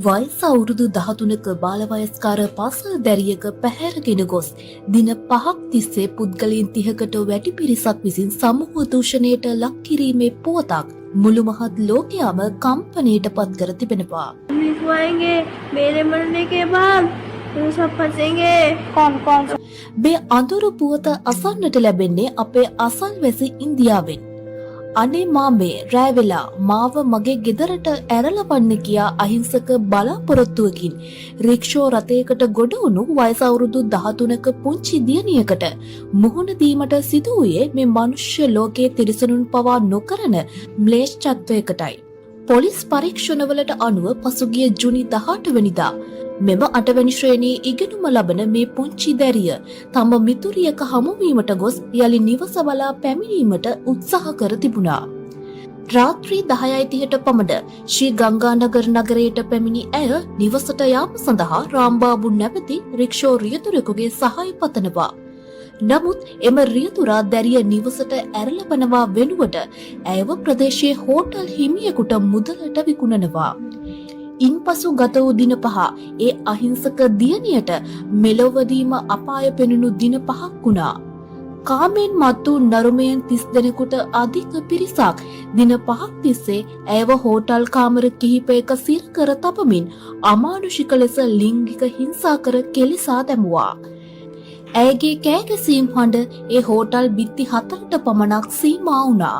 වයස අවුරුදු 13ක බාලවයස්කාර පාසල් දැරියක පැහැරගෙන ගොස් දින 5ක් තිස්සේ පුද්ගලයන් 30කට වැඩි පිරිසක් විසින් සමූහ දූෂණයට ලක් කිරීමේ පුවතක් මුළු මහත් ලෝකයාම කම්පනයට පත් කර තිබෙනවා. लिखवाएंगे मेरे मरने के बाद तुम सब फंसेंगे। कौन कौन? මේ අඳුරු පුවත අසන්නට ලැබෙන්නේ අපේ අසල්වැසි ඉන්දියාවෙන්. අනේ මාමේ, රෑ වෙලා, මාව මගේ ගෙදරට ඇරලවන්න කියා අහිංසක බලාපොරොත්තුවකින් රික්ෂෝ රථයකට ගොඩ වුණු වයස අවුරුදු 13ක පුංචි දියණියකට මුහුණ දීමට සිදු වූයේ මේ මනුෂ්‍ය ලෝකයේ තිරිසනුන් පවා නොකරන ම්ලේච්ඡත්වයකටයි. පොලිස් පරීක්ෂණවලට අනුව පසුගිය ජුනි 18 වෙනිදා මෙම අටවැනි ශ්‍රේණියේ ඉගෙනුම ලබන මේ පුංචි දැරිය තම මිතුරියක හමුවීමට ගොස් යළි නිවස බලා පැමිණීමට උත්සාහ කර තිබුණා. රාත්‍රී 10:30ට පමණ ශ්‍රී ගංගානගර නගරයට පැමිණි ඇය නිවසට යාම සඳහා රාම්බාබු නැමැති රික්ෂෝ රියදුරෙකුගේ සහාය පතනවා. නමුත් එම රියදුරා දැරිය නිවසට ඇරලවනවා වෙනුවට ඇයව ප්‍රදේශයේ හෝටල් හිමියෙකුට මුදලට විකුණනවා. ඉන්පසු ගත වූ දින 5 ඒ අහිංසක දියණියට මෙලොවදීම අපාය පෙනුණු දින 5ක් වුණා. කාමෙන් මත් වූ නරුමයන් 30 දෙනෙකුට අධික පිරිසක් දින 5ක් තිස්සේ ඇයව හෝටල් කාමර කිහිපයක සිර කර තබමින් අමානුෂික ලෙස ලිංගික හිංසා කර කෙලිසා දැමුවා. ඇයගේ කෑගැසීම් හඬ ඒ හෝටල් බිත්ති 4ට පමණක් සීමා වුණා.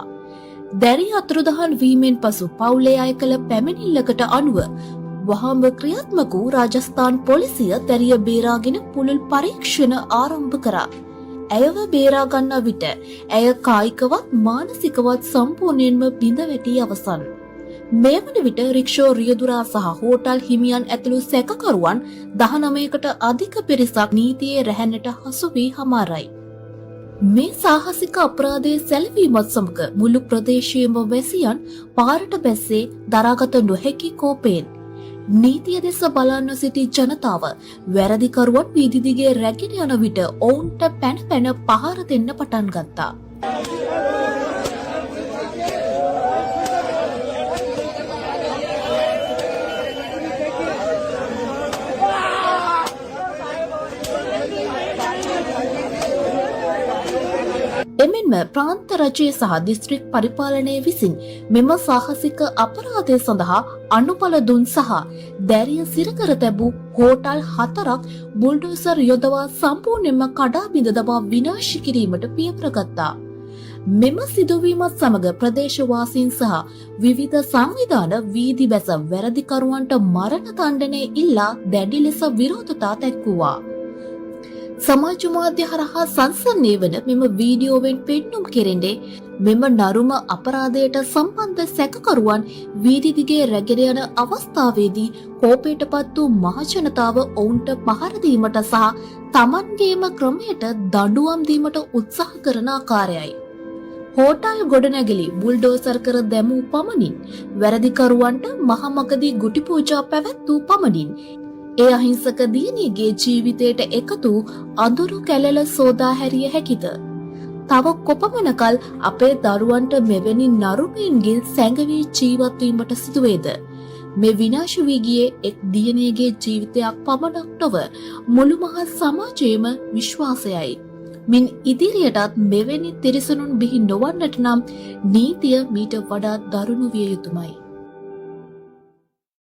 දැරිය අතුරුදහන් වීමෙන් පසු පවුලේ අය කළ පැමිණිල්ලකට අනුව වහාම ක්‍රියාත්මක වූ රාජස්ථාන් පොලිසිය දැරිය බේරාගෙන පුළුල් පරීක්ෂණ ආරම්භ කරා. ඇයව බේරා ගන්නා විට ඇය කායිකවත් මානසිකවත් සම්පූර්ණයෙන්ම බිඳ වැටී අවසන්. මේ වන විට රික්ෂෝ රියදුරා සහ හෝටල් හිමියන් ඇතුළු සැකකරුවන් 19කට අධික පිරිසක් නීතියේ රැහැනට හසු වී හමාරයි. මේ සාහසික අපරාධය සැලවීමත් සමග මුළු ප්‍රදේශයේම වැසියන් පාරට බැස්සේ දරාගත නොහැකි කෝපයෙන්. නීතිය දෙස බලන්න සිටි ජනතාව වැරදිකරුවන් වීදි දිගේ රැගෙන යන විට ඔවුන්ට පැන පැන පහර දෙන්න පටන් ගත්තා. එමෙන්ම ප්‍රාන්ත රජය සහ දිස්ත්‍රික් පරිපාලනය විසින් මෙම සාහසික අපරාධය සඳහා අනුබල දුන් සහ දැරිය සිරකර තැබූ හෝටල් 4ක් බුල්ඩෝසර් යොදවා සම්පූර්ණයෙන්ම කඩා බිඳ දමා විනාශ කිරීමට පියවර ගත්තා. මෙම සිදුවීමත් සමග ප්‍රදේශවාසීන් සහ විවිධ සංවිධාන වීදි බැස වැරදිකරුවන්ට මරණ දණ්ඩනය ඉල්ලා දැඩි ලෙස විරෝධතා දැක්වුවා. සමාජ මාධ්‍ය හරහා සංසරණය වන මෙම වීඩියෝවෙන් පෙන්නුම් කෙරෙන්නේ මෙම නරුම අපරාධයට සම්බන්ධ සැකකරුවන් වීදි දිගේ රැගෙන යන අවස්ථාවේදී කෝපයට පත් වූ මහජනතාව ඔවුන්ට පහර දීමට සහ තමන්ගේම ක්‍රමයට දඬුවම් දීමට උත්සාහ කරන ආකාරයයි. හෝටල් ගොඩනැගිලි බුල්ඩෝසර් කර දැමූ පමණින්, වැරදිකරුවන්ට මහමගදී ගුටි පූජා පැවැත් වූ පමණින් ඒ අහිංසක දියණියගේ ජීවිතයට එකතු අඳුරු කැලල සෝදා හැරිය හැකිද? තව කොපමණ කල් අපේ දරුවන්ට මෙවැනි නරුමයන්ගෙන් සැඟවී ජීවත් වීමට සිදුවේද? මේ විනාශ වී ගියේ එක් දියණියගේ ජීවිතයක් පමණක් නොව මුළු මහත් සමාජයේම විශ්වාසයයි. මින් ඉදිරියටත් මෙවැනි තිරිසනුන් බිහි නොවන්නට නම් නීතිය මීට වඩා දරුණු විය යුතුමයි.